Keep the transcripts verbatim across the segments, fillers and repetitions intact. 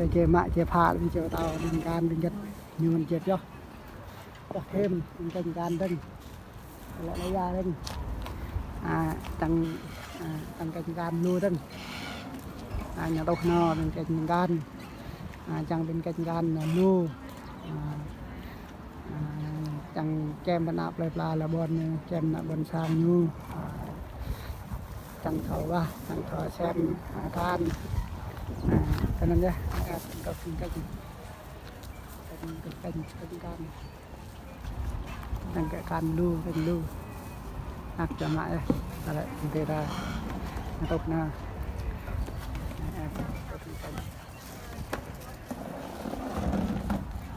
Či mă, či phă, či čô tao, ƀing kan, ƀing gĕt, ñu mơ̆n či pioh. Pioh thêm, ƀing kĕnh kan dơ̆ng. Lĕ lĕ ia dơ̆ng. A, čang, a, čang kĕnh kan lu dơ̆ng. A, ñu tuh nao, ƀing kĕnh kan. A, čang ƀing kĕnh kan lu. A, a, čang čem ƀơi anăp plơi pla lŏn ƀôn ñu, čem anăp ƀôn sang ñu. A, čang thâo wah, čang thâo sem, a, kan. A, kơ anŭn yơh, a, čang kĕnh kan. Čang kĕnh, čang kĕnh kan. Čang kĕnh kan lu, kĕnh lu. Ak čang mă yơh, ta lĕ tê ta. Ñu tuh nao.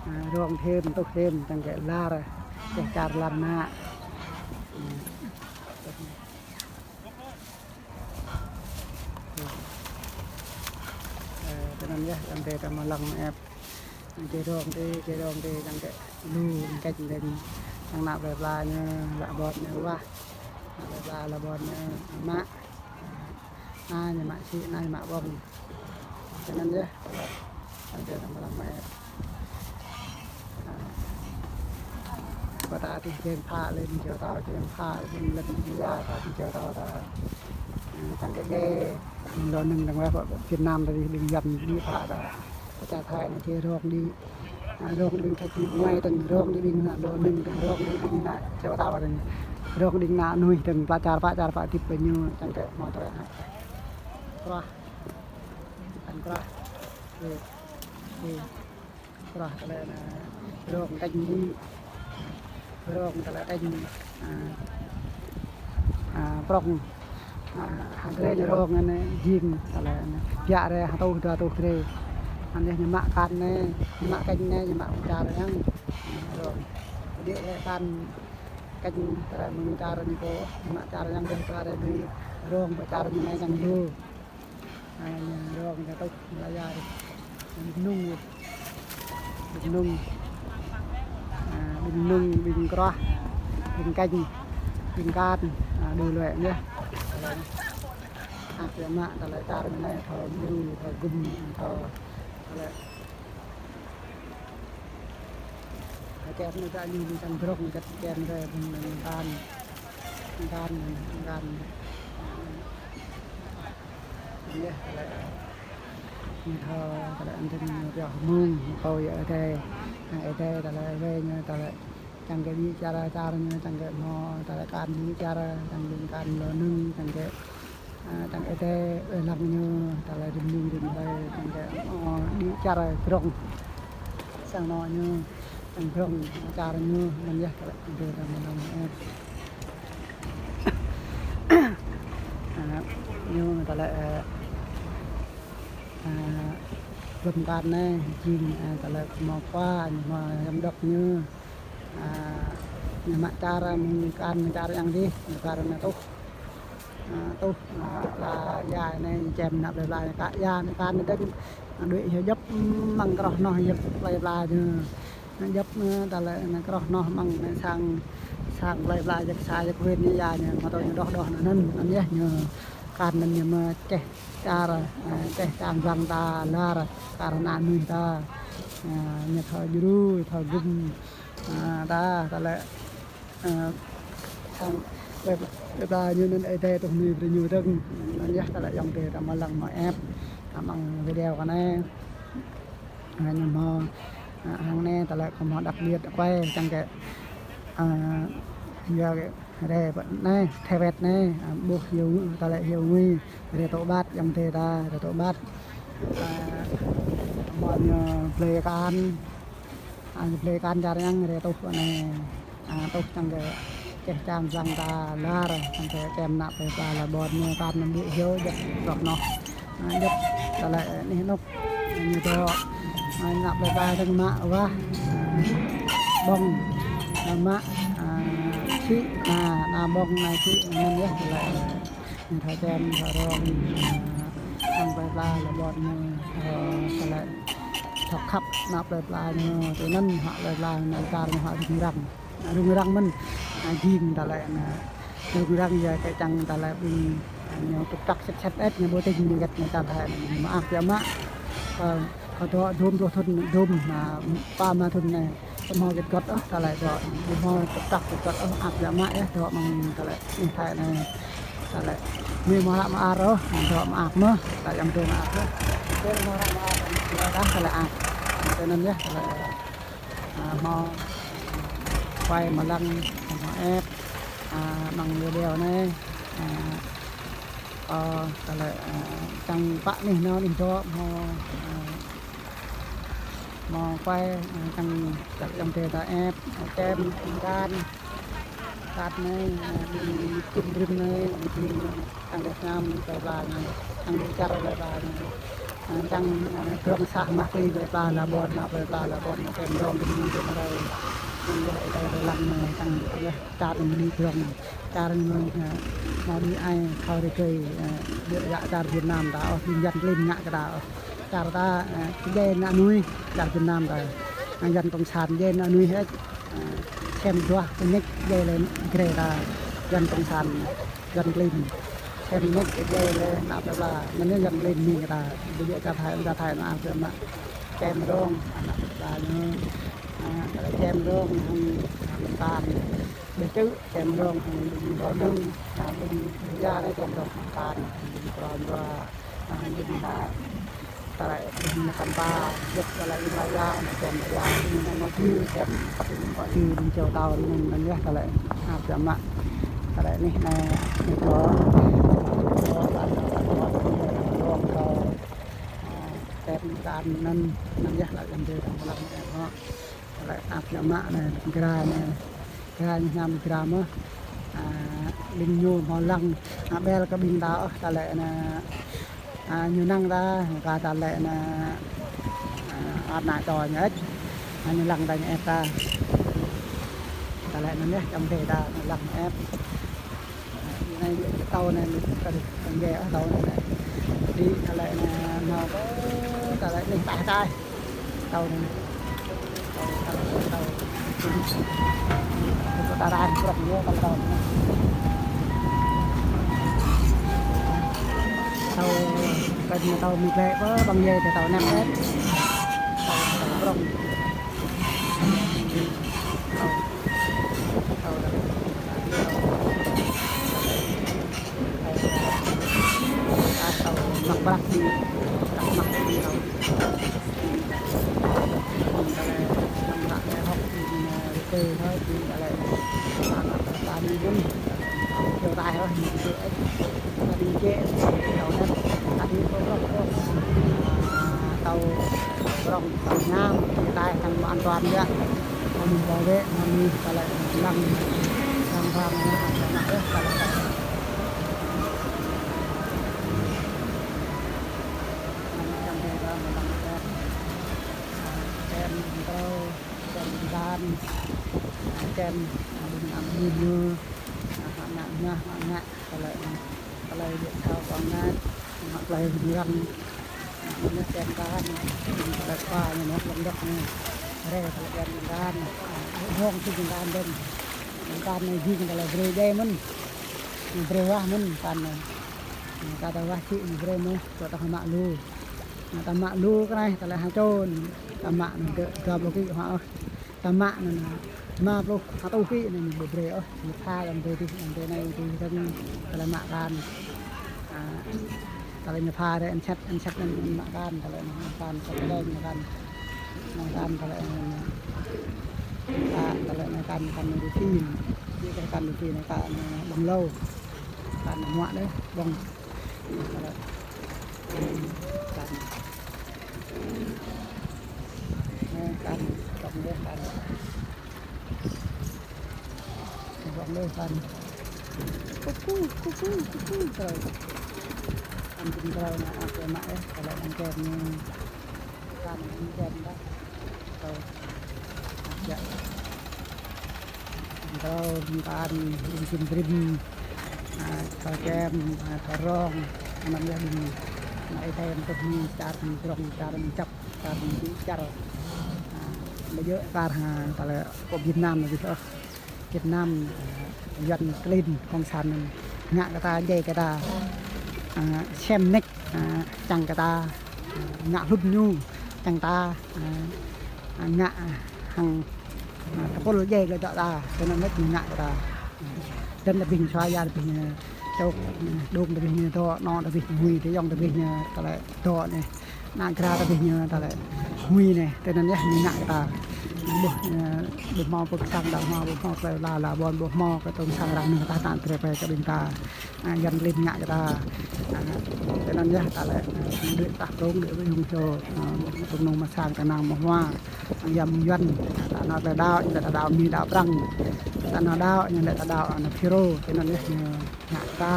A, rong thêm, tuh thêm, čang kĕnh lar, čeh čar lar mă. Ơ, tơ anŭn yơh, čang tê ta mă lăng mă ĕp. Či rong tê, či rong tê, čang kĕnh lu, kĕnh tê, čang anăp plơi pla ñu, lŏn ƀôn ñu wah. Anăp plơi pla lŏn ƀôn ñu mă. Anai ñu mă sĭ, anai mă ƀơ̆ng. Tơ anŭn yơh. Čang tê ta mă lăng mă ĕp. Ƀơi ta tih ƀing phă lĕ, či čô tao či ƀing phă lĕ, ƀing lĕ ƀing ia ta či čô tao ta. Čang kĕnh đe, lŏn nưng dơ̆ng wơ̆t, Việt Nam ta tih ƀing Yuan ƀing phă ta. Čar Thái anai či rong đĭ. A, rong đĭ ƀing kĕnh ñu mơ̆n dơ̆ng, rong đĭ ƀing anăp lŏn nưng dơ̆ng, rong đĭ ƀing anăp čô tao dơ̆ng. Rong đĭ anăp mơnuih dơ̆ng, pla čar, pla čar, pla tip ƀơi ñu, čang kĕnh hmâo tơlơi hă. Kruah. Čang kruah. Ơ, ơ. Kruah ta lĕ anai, rong kĕnh đĭ. Rong ta lĕ kĕnh, a, a, prŏng. A, hăng drơi ñu rong anai, jing ta lĕ anai. Biă rai hăng tuh, dua tuh drơi. Anai ñu mă kan anai, ñu mă kĕnh anai, ñu mă čar yang. A, rong. Đĭ lĕ kan kĕnh ta lĕ mơ̆ng čar ñu pô, ñu mă čar yang, dêh čar yang, rong ƀơi čar ñu anai čang lu. A, ñu rong ñu tuh, lăi ia dih. Ƀing nung dih. Ƀing nung. A, ƀing nung, ƀing kruah, ƀing kĕnh, ƀing kan. A, đu luĕ yơh. A, či mă, ta lĕ čar ñu anai thâo djru, thâo gum, thâo, ta lĕ. A, čem ñu ta ñu, ñu čang drŏng, ñu čang čem rai, ƀing kan. Kan, kan. Yơh, ta lĕ, ñu thâo, ta lĕ, anŭn ñu pioh mơ̆ng, kâo yơh Ơi Adai. Hăng Ơi Adai, ta lĕ, wai ñu, ta lĕ, čang kĕnh đĭ čar, čar ñu, čang kĕnh hmâo, ta lĕ, kan đĭ čar, čang kĕnh kan lŏn nưng, čang kĕnh, a, čang Ơi Adai, ơ, lăng ñu, ta lĕ, rĭm ƀing rĭm ƀai, čang kĕnh, ơ, đĭ čar drŏng. Sang anŏ ñu, čang drŏng, čar ñu, anŭn yơh, ta lĕ, tơ anŭn yơh. A, ñu ta lĕ, a, a, lŏm kan anai, jing, a, ta lĕ hmâo khua, ñu hmâo giám đốc ñu. A, ñu mă čar, mơ̆ng kan čar yang dih, ñu kar ñu tuh. A, tuh, a, lăi ia anai, čem anăp plơi pla, kă ia anai kan anai dơ̆ng. Đuaĭ hyu djŏp amăng kruah hnoh djŏp plơi pla ñu. Djŏp, ơ, ta lĕ anai kruah hnoh amăng anai sang, sang plơi pla djŏp sa djŏp huyện ñu ia ñu, mă tui ñu đoh đoh anŭn, anŭn yơh ñu. Kan anŭn ñu mơ̆ čeh čar, ơ, čeh čang blang ta lar, kar anăp mơnuih ta. Ơ, ñu thâo djru, thâo gum. Ơ, ta, ta lĕ, ơ, sang plơi, plơi pla ñu anŭn Ơi Adai tuh mơnuih brơi ñu dơ̆ng. Anŭn yơh ta lĕ ayŏng adơi ta mă lăng mă ĕp. Amăng video kơ anai. A, ñu hmâo, a, hăng anai ta lĕ kơ hmâo đặc biệt quay čang kĕnh, a, yua kơ rai pơ anai, Thái Việt anai, a, ƀuh hyu, ta lĕ hyu ngui, rai tŏ ƀat, ayŏng adơi ta, rai tŏ ƀat. A, hmâo ñu blơi kan, a, ñu blơi kan čar yang, rai tuh anai. A, tuh čang kĕnh čeh čang blang ta lar, čang kĕnh čem anăp plơi pla lŏn ƀôn ñu kan anŭn đĭ hyu djŏp kruah hnoh. A, djŏp ta lĕ anih anŭn. Ñu dŏ. A, anăp plơi pla dơ̆ng mă wah. A, ƀơ̆ng. A, mă. A, sĭ. A, anai ƀơ̆ng anai sĭ. Anŭn yơh ta lĕ. Ñu thâo čem, thâo rong. A, anăp plơi pla lŏn ƀôn ñu. Ơ, ta lĕ. Thâo khăp anăp plơi pla ñu. Tui anŭn hŏ plơi pla ñu čar ñu hŏ rŭng răng. Rŭng răng mơ̆n, a, jing ta lĕ, a, rŭng răng yua kơ čang ta lĕ ƀing, a, ñu tŭk tăk sĕt sĕt ĕt ñu ƀu tĭng ñu gĕt ñu čang ta lĕ, mă ak yua mă. Ơ, Kơ dŏ dôm pluh thŭn, dôm, a, pă mă thŭn anai. Ƀu hmâo git gŏt ôh, tơlơi dŏ, ƀu hmâo tơpă git gŏt ôh, ăt yă mă yơh, dŏ mơ̆ng tơlơi ih thai anai. Tơlơi mơ̆ hmâo ră mơar ôh, dŏ mơak mơ̆, tơlơi yang dŏ mơak ôh. Tơlơi hmâo ră mơar, tơlơi dah, tơlơi ăt. Tơlơi anŭn yơh, tơlơi, a, hmâo quay mă lăng, hmâo ĕp, a, mơ̆ng video anai, a, Ơ, tơlơi, a, čang pă anih nao anih dŏ, hmâo, a, hmâo quay, a, čang čăk čang tê ta ĕp, kem, kan, kat anai, a, ƀing čim rim anai, ƀing čang đeh ñam, plơi pla anai, čang đeh čar plơi pla anai, a, čang, a, drŏng sah mă tui plơi pla, la ƀôn, mă plơi pla, la ƀôn, kem drŏng, ƀing ƀing rai, ƀing rai, rai lăng anai, čang, yơh, čar ƀing drŏng. Čar anai, a, hmâo đĭ ai thâo rơgơi, a, ƀiă yă čar Việt Nam ta ôh, ƀing Yuan klin ngă kơ ta ôh. Čar ta, a, či djai ană mơnuih, čar Việt Nam ta. A, Yuan Cộng sản djai ană mơnuih hĕ, a, sem duah pơñĕč djai lĕ grê ta, Yuan Cộng sản, Yuan klin. Sem pơñĕč djai lĕ ană plơi pla, anŭn yơh Yuan klin mĭn kơ ta. Ƀu djơ̆ čar Thái, čar Thái anŭn ăt mă. Kem rong, ană plơi pla ñu. A, tơlơi kem rong, hăng, hăng tan. Ƀu čư̆, kem rong, ƀing rơnŭk, a, ƀing bia anai kem rong, tan, ƀing kơrơm rơnŭk, a, ƀing ta, tơlơi, ƀing mơkăn ba, jĕt tơlơi ƀing rơnŭk, kem rơnŭk, ƀing mơkăn ba, kem, ƀing mơkăn ba, ƀing čô tao, ƀing anŭn yơh, tơlơi, a, ƀiă mă, tơlơi anih anai, anih dŏ, dŏ, ƀing rơnŭk, ƀing rơnŭk, a, kem tan anŭn, anŭn yơh, tơlơi kem rơnŭk, ƀing rơnŭk, tơlơi ăt yă mă anai, gra anai. Gra ñu hiam gra mơ̆. A, ƀing ñu hmâo lăng, a, ƀel kơ ƀing ta ôh, tơlơi anai, a, ñu năng ta, kơ tơlơi anai, a, ăt anai čô ñu ĕp. A, ñu lăng ta ñu ĕp ta. Tơlơi anai yơh, čang tê ta, ñu lăng ñu ĕp. Anai tâo anai, kơ, kơ gê ôh tâo anai. Đi, tơlơi anai, nao kơ, tơlơi anai, tai, tai. Tâo anai. Tâo, tâo, tâo. Tâo ta rai, prŏk ñu, tâo, tâo. Tâo, kơ ñu tâo mĭt lĕ, ƀơ, ƀăng yê, tâo anai, tâo, tâo, prŏk. Tâo, tâo, tâo. Tâo mă prăk, prăk mă tâo. Tơlơi mă prăk lĕ hŏk, tui hơi, tui tơlơi mă prăk, tơlơi mă prăk, tui tơlơi mă prăk. Tui tơlơi mă prăk, tui tơlơi mă prăk. Tui tơlơi mă prăk, tui tơlơi mă prăk. Tui tơlơi mă prăk, tui tơlơi mă prăk. Tâo prŏng, tâo ñam, tui tơlơi mă an toàn yơh. Tui tơlơi mă an toàn yơh, tơlơi lăng, lăng răng, lăng răng yơh, tơlơi. Lăng răng, lăng răng yơh. Kem, tui, kem, gan, kem, kem, kem, tơlơi, tơlơi ƀiă thâo kơ ngă, ngă tơlơi rơngiă răng, ngă mơnuih kem kơ hăng, tơlơi kua ñu mơ̆ lŏm dŏk ñu, rê tơlơi kem kơ hăng, hông si kem kơ hăng dơ̆ng, kem kơ hăng ñu jing tơlơi brơi djai mơ̆n, brơi wah mơ̆n kơ hăng, kơ tơlơi wah sĭ ñu brơi mơ̆n, kơ tơlơi hmă lu, ngă tơlơi hmă lu kơ anai, tơlơi ha čô, tơlơi hmă anai dua pluh ký hmă ôh. Tơlơi mă anŭn, rơma pluh, ha rơtuh ký anŭn ñu ƀu brơi ôh, ñu pha lăm brơi tih, lăm brơi anai tih dơ̆ng, tơlơi mă kan. A, tơlơi ñu pha rĕ, ăn sĕt, ăn sĕt anŭn mă kan, tơlơi anŭn mă kan, tơlơi mă kan. Mă kan, tơlơi anŭn, a, tơlơi mă kan, kan rơtuh ký, ñu kơ kan rơtuh ký anai kan, a, ƀơ̆ng hlâo. Kan mă đơi, ƀơ̆ng. Tơlơi, kan. Anai kan, kan deh kan. Ƀơ̆ng deh kan. Kuku, kuku, kuku, tơlơi. Kan ƀing tơlơi anai, ăt yă mă yơh, tơlơi anŭn kem anai. Kan kem dah. Tơlơi. Ăt yă. Tơlơi, ƀing kan, ƀing čim brĭm. A, tơlơi kem, a, tơlơi rong. Anŭn yơh ƀing, anai tơlơi kem tơlơi ƀing čar, ƀing drŏng, čar ƀing čăp. Kar ƀing čar, a, ƀu djơ̆ kar ha, tơlơi kơ Việt Nam anai ôh. Việt Nam, a, Yuan klin, cộng sản ngă kơ ta, djai kơ ta, a, sem nĕk, a, čang kơ ta, a, ngă hlŭn ñu, čang ta, a, a, ngă, a, hăng, a, tơpul djai lĕ dŏ ta, tui anŭn mơ̆n ñu ngă kơ ta. Dơ̆n ta abih ñu sua, ia ta abih ñu čŏk, đung ta abih ñu dŏ, anŏ ta abih ñu ngui, tơyŏng ta abih ñu tơlơi dŏ anai. Ană dra ta abih ñu tơlơi ngui anai, tui anŭn yơh ñu ngă kơ ta. Ƀuh, ơ, ƀu hmâo pơkơsang đaŏ hmâo, ƀu hmâo tơlơi la la ƀôn, ƀu hmâo kơ tơ̆ng sang arăng nao ta tơnap tơlơi pơpă kơ ƀing ta. A, Yuan klin ngă kơ ta. A, tui anŭn yơh tơlơi, a, đuaĭ tah prong, đuaĭ ƀơi hung sô. A, ƀu hmâo tơnŭng mă sang tơnăng mă hua. Hăng ia mơ̆ng Yuan, a, ta nao tơlơi đaŏ, ñu lĕ ta đaŏ Mi đaŏ Prăng. Ta nao đaŏ, ñu lĕ ta đaŏ, a, nao Phi Rô, tui anŭn yơh ñu ngă kơ ta,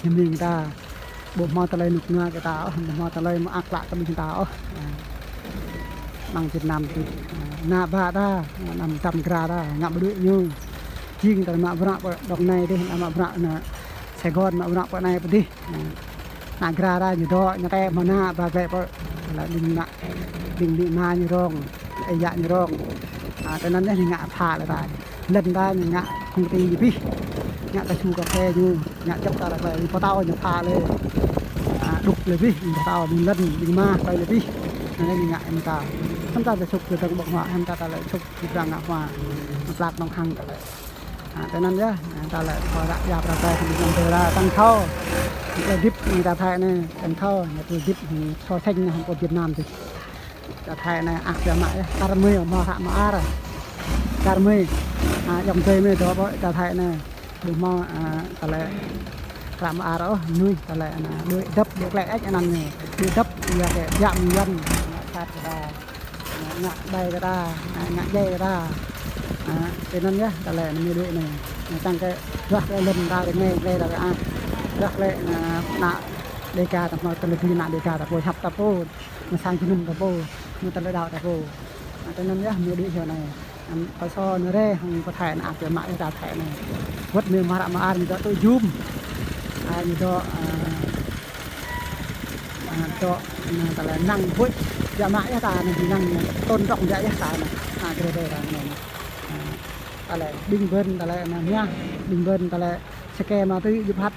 ñu mĭn kơ ta. Ƀu hmâo tơlơi rơnŭk rơnua kơ ta ôh, ƀu hmâo tơlơi mơak klă kơ ƀing ta ôh. A, amăng Việt Nam tih. A, ană bă ta, anăm tam gra ta, ngă ƀu đuaĭ ñu. Jing ta mă bruă pơ Đồng Nai tih, mă bruă nao Sài Gòn, mă bruă pơ anai pơ adih. A, ană gra ta ñu dŏ, ñu tĕ hmâo ană ba glaĭ pơ, lĕ ƀing ană, ƀing amĭ ama ñu rông, ơi yă ñu rông. A, tui anŭn yơh ñu ngă pha lĕ ta. Lŏn ta ñu ngă công ty ñu abih. Ngă kơsu kơphê ñu, ngă djŏp ta lĕ glaĭ, pơtâo ñu pha lĕ. A, đŭk lĕ abih, pơtâo ƀing lŏn, ƀing ama, tơi lĕ abih. Anŭn ñu ngă hăng ta. Hăng ta tơlơi sŭk tơdơ̆ng ƀơ̆ng huă, hăng ta tơlơi sŭk tơdơ̆ng ngă huă. Plăk nong hăng ta lĕ. A, tui anŭn yơh, a, ta lĕ kơ ră ia pơrơkơi hăng ƀing ayŏng adơi ta tăng thâo. Tơlơi hơdip ñu ta Thái anai, tăng thâo, ñu tơlơi hơdip ñu so sánh ñu hăng pơ Việt Nam tih. Ta Thái anai ăh biă mă yơh, kar mơi hmâo hră mơar. Kar mơi, a, ayŏng adơi mơi dŏ ƀơi ta Thái anai. Ƀu hmâo, a, tơlơi hră mơar ôh, mơnuih tơlơi anai, đuaĭ dăp, đuaĭ klĕ ĕč anăn anai. Đuaĭ dăp, ia kơ biă mơ̆ng Yuan, ngă sat kơ ta. Ngă đai kơ ta, ngă djai kơ ta. A, tui anŭn yơh, tơlơi anai mơi đuaĭ anai. Ngă čang kơ, duah kơ lŏn ta rơngai, rơngai ta kơ a. Duah kơ, a, ană Đêga ta hmâo tơlơi dui ană Đêga ta pô, hiăp ta pô, mơ̆ng sang jơnum ta pô, mơ̆ng tơlơi đaŏ ta pô. A, tui anŭn yơh mơi đuaĭ hyu anai. Anŭn pơsô anŭn rai hăng pơthâo ană ăh biă mă yơh ta Thái anai. Wơ̆t mơi mă hră mơar ñu dŏ tui jum. A, ñu dŏ, a, a, dŏ, anŭn tơlơi năng huĭ biă mă yơh ta anai, năng tôn trọng biă yơh ta anai. A, drơi drơi ta anai. A, tơlơi ƀing ƀơ̆n tơlơi anai mơ̆n, ƀing ƀơ̆n tơlơi sơkê ma tui jŭp hăt.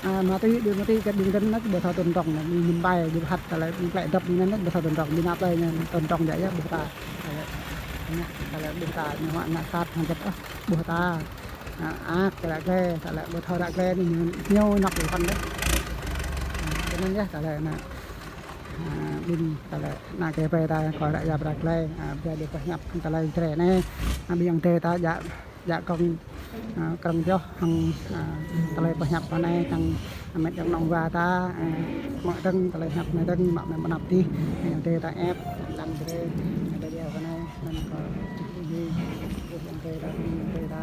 A, ma tui, đuaĭ ma tui kơ ƀing dơ̆n anŭn ƀu thâo tôn trọng anai, ƀing Mumbai jŭp hăt tơlơi ƀing klĕ dăp ƀing anŭn ƀu thâo tôn trọng, ƀing ană plơi ñu tôn trọng djai yơh ƀuh ta. Tơlơi, anai, tơlơi ƀuh ta ñu huă ngă sat hăng djăp ôh, ƀuh ta. A, ăh, tơlơi ră glai, tơlơi ƀu thâo ră glai anai ñu ñu nŏk ƀing khŏn dêh. A, tui anŭn yơh tơlơi anai. A, ƀing tơlơi anai kơ ƀing ta kơ ră ia pơrơkơi, a, ƀing ta pơhiăp tơlơi drơi anai. A, ƀing ayŏng adơi ta djă, djă kông, a, krong pioh hăng, a, tơlơi pơhiăp anai čang met yŏng nong wa ta, a, mă dơ̆ng tơlơi hiăp anai dơ̆ng mă mơi pơanăp tih, ayŏng adơi ta ĕp, lăng drơi, adơi yơh anai, anŭn kơ, ayŏng adơi ta, ayŏng adơi ta,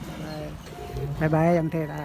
bye bye. Bye bye, ayŏng adơi ta.